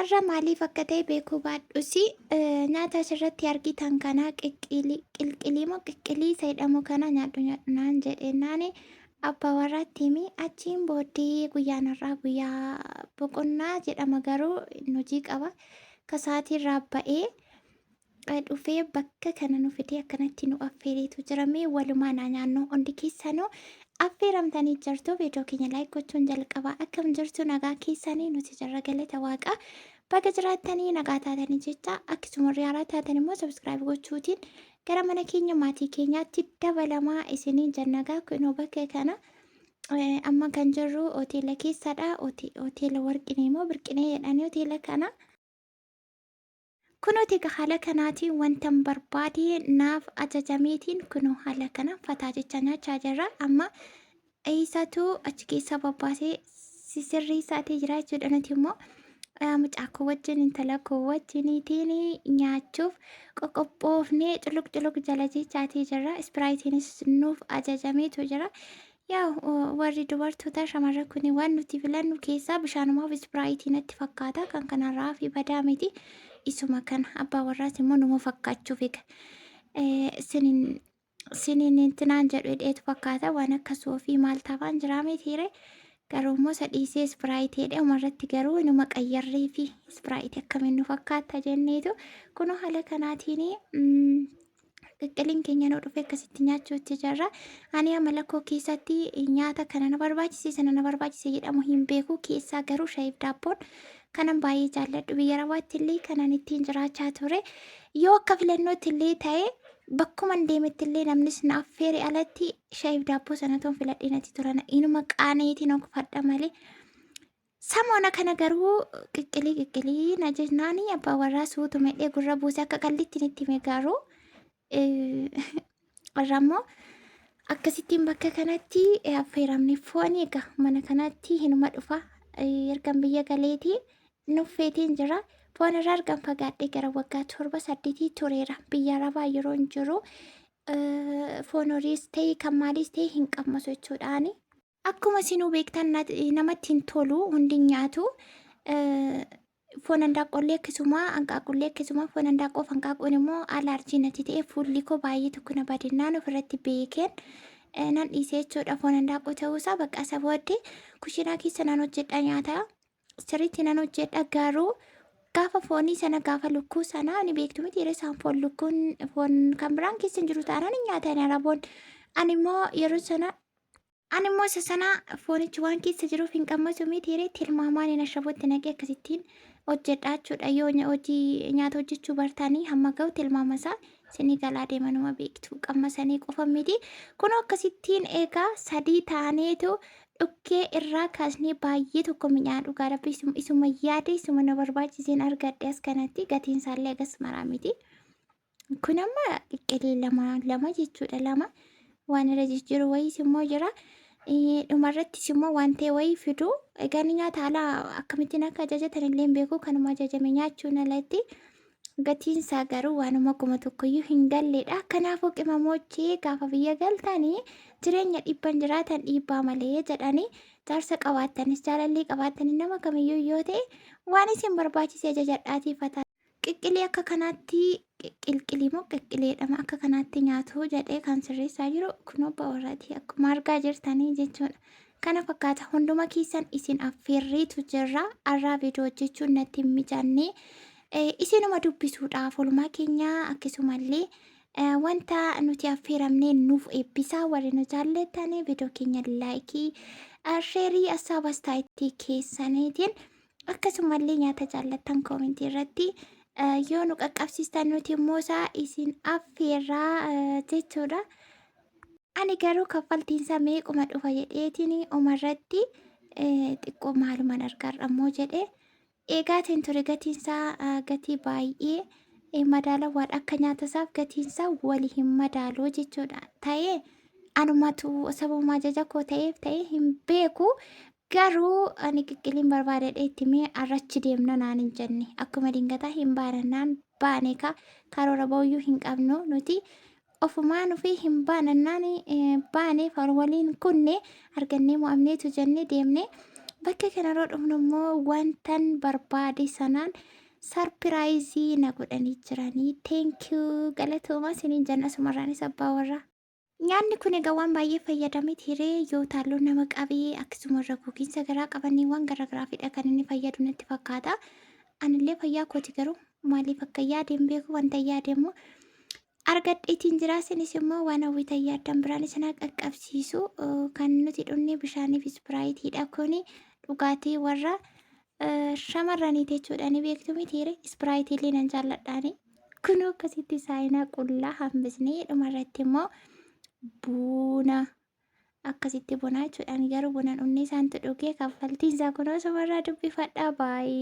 Har'a maaliif akka ta'e beekuu baadhus nyaata asirratti argitan kana qilqilii moo qiqqilii isa jedhamu kana nyaadhu nyaadhu naan jedhe naani abbaa warraatti himi. Achiin booddee guyyaan har'aa guyyaa boqonnaa jedhama garuu hojii qaba. Akka sa'aatii irraa ba'ee dhufee bakka kana nu fidee akkanatti nu affeereetu jira. Mee walumaan haa nyaannu. Hundi keessanuu affeeramtanii jirtu. Viidiyoo keenya laayik gochuun jalqabaa. Akkam jirtu nagaa keessanii nuti jirra galata waaqaa. Baga jiraattanii nagaa taatanii jecha akkasuma warri haaraa taatan immoo sabskiraayib gochuutiin gara mana keenya maatii keenyaatti dabalamaa isiniin jennagaa kunoo bakka kana amma kan jirru hoteela keessadha. Hoteela Warqinee moo Birqinee jedhanii hoteela kana. Kunooti egaa haala kanaatiin wantan barbaade naaf ajajameetiin kunoo haala kanaan fataa jecha nyaachaa jirra. Amma isatu achi keessaa babbaasee sisirriisaatii jira jechuudha. Nuti immoo mucaa koo wajjin intala koo wajjiniitiin nyaachuuf qoqophoofnee culuq culuq jala jechaatii jirra. Ispiraayitiinis nuuf ajajameetu jira. Yaa warri dubartootaa shamarra kuni waan nuti filannu keessaa bishaanumaaf ispiraayitii natti fakkaata. Kan kanarraa fi badaa miti. Isuma kana abbaa warraas immoo numa fakkaachuuf eega. Sinin sinin intinaan jedhu hidheetu fakkaata. Waan akka soofii maal taafaan jiraa mitiire. Garuu immoo isa dhiisee ispiraayitii jedhee umarratti garuu inuma qayyarree fi ispiraayitii akkamiin nu fakkaata jenneetu kunoo haala kanaatiin Qiqqiliin keenya nu dhufe akkasitti nyaachuutti jirra. Ani amala koo keessatti nyaata kana na barbaachise sana na barbaachise jedhamu hin beeku. Keessaa garuu shayiif daabboon kanan baay'ee jaalladhu. Biyya Arabaatti illee kanan ittiin jiraachaa ture. Yoo akka filannootti illee ta'e bakkuman deemetti illee namnis na affeere alatti shayiif daabboo sana toon filadhee natti tola. Inuma qaaneetiin okfadha malee. Samoona kana garuu qiqqilii qiqqilii na jennaani abbaa warraa suutuma hidhee gurra buuse akka qallitti nitti hime garuu irra immoo akkasittiin bakka kanatti affeeramne foon egaa mana kanatti hinuma dhufa ergan biyya galeetii nuffeetiin jira foon irraa ergan fagaadhee gara waggaa 7 8 tureera biyya arabaa yeroon jiru foon horiis ta'e kan maaliis ta'e hin qammasu jechuudhaani. Akkuma isinuu beektan namatti hin tolu hundi hin nyaatu. Foon handaaqqoollee akkasuma hanqaaqullee akkasuma foon handaaqqoof hanqaaquun immoo alaarjii natti ta'e fuulli koo baay'ee tokko na badinnaan ofirratti beekeen nan dhiise jechuudha. Foon handaaqqoo ta'uusaa bakka isa booddee kushiinaa keessa nan hojjedha nyaata sirriitti nan hojjedha garuu gaafa foonii sana gaafa lukkuu sana ni beektu miti yeroo isaan foon lukkuun foon kan biraan keessa hin jiru taanaan hin nyaatan araboon ani immoo yeroo sana Ani immoo isa sana foonichi waan keessa jiruuf hin qammasu miti yeree tilmaamaan hin ashabootti naqee akkasittiin hojjedha jechuudha. Yoo hojii nyaata hojjechuu bartanii hamma ga'u tilmaama isaa isinii galaa deemanuma beektu qammasanii qofa miti. Kunoo akkasittiin egaa sadii taaneetu dhukkee irraa kaasnee baay'ee tokko mi'aa dhugaa rabbi isuma yaade isuma na barbaachiseen argadhe as kanatti gatiin isaallee agas maraa miti. Kun amma qiqqilii lama lama jechuudha lama waan irra jijjiiru wayiis immoo jira. Dhumarrattis immoo waan ta'e wayii fidu. Egaa ni nyaata haala akkamittiin akka ajajatan illee hin beeku kanuma ajajame nyaachuun alatti gatiin isaa garuu waanuma 1000 iyyuu hin galleedha. Kanaafuu qimamoochee gaafa biyya galtanii jireenya dhibban jiraatan dhiibbaa malee jedhanii jaarsa qabaattanis jaalallee qabaattanii nama kamiyyuu yoo ta'e waan isin barbaachise ajajadhaatii fataa. Qiqqilii akka kanaatti qilqilii moo qiqqileedhama akka kanaatti nyaatu jedhee kan sirreessaa jiru kunoo ba'oorraati akkuma argaa jirtanii jechuudha. Kana fakkaata hunduma keessan isin affeerreetu jirra arraa viidiyoo hojjechuun natti hin mijanne isinuma dubbisuudhaaf oolmaa keenya akkasumallee wanta nuti affeeramnee nuuf eebbisaa warri nu jaallatanii viidiyoo keenya laayikii sheerii assaaba istaayittii keessaniitiin Akkasumallee nyaata jaallattan koomentii irratti yoo nu qaqqabsiistan nuti immoo isaa isin affeerraa jechuudha. Ani garuu kaffaltiinsaa meequma dhufa jedheetiin umarratti xiqqoo maaluman argaarra immoo jedhee eegaatiin ture gatiinsaa gatii baay'ee madaalawaadha akka nyaata isaaf gatiinsaa wali hin madaalu jechuudha. Ta'ee anumatu sababuma ajaja koo ta'eef ta'ee hin beeku Garuu ani qiqqiliin barbaadadhe itti mee arrachi deemna naan hin jenne. Akkuma dingataa hin baanannaan baane ka karoora booyyuu hin qabnu nuti ofumaa nufi hin baanannaan baane waliin kunne argannee mo'amneetu jenne deemne. Bakka kana yeroo dhufnu immoo wantan barbaade sanaan sarpiraayizii na godhanii jiranii. Thank you, galatoomaa isiniin jenna asumarraanis abbaa warraa. Nyaanni kun egaa waan baay'ee fayyadamee tiree yoo taalloon nama qabee akkasuma irra gogiinsa garaa qabanii waan garaagaraafidha kan inni fayyadu natti fakkaata. Anillee fayyaa kooti garuu maaliif akka yaade hin beeku, wanta yaade immoo argadheetiin jira. Isinis immoo waan hawwitan yaaddan biraan isin haa qaqqabsiisu. Kan nuti dhunne bishaanii fi ispiraayitiidha. Kuni dhugaatii warra shamarraniiti jechuudha. Ni beektu mitiire, ispiraayitii illee nan jaalladhaani. Kunoo akkasitti saayinaa qullaa hambisnee dhumarratti immoo buna akkasitti bunaa jechuudha. Ani garuu buna dhumni isaantu dhugee, kaffaltiin isaa kunoo sumarraa dubbifadhaa baay'ee.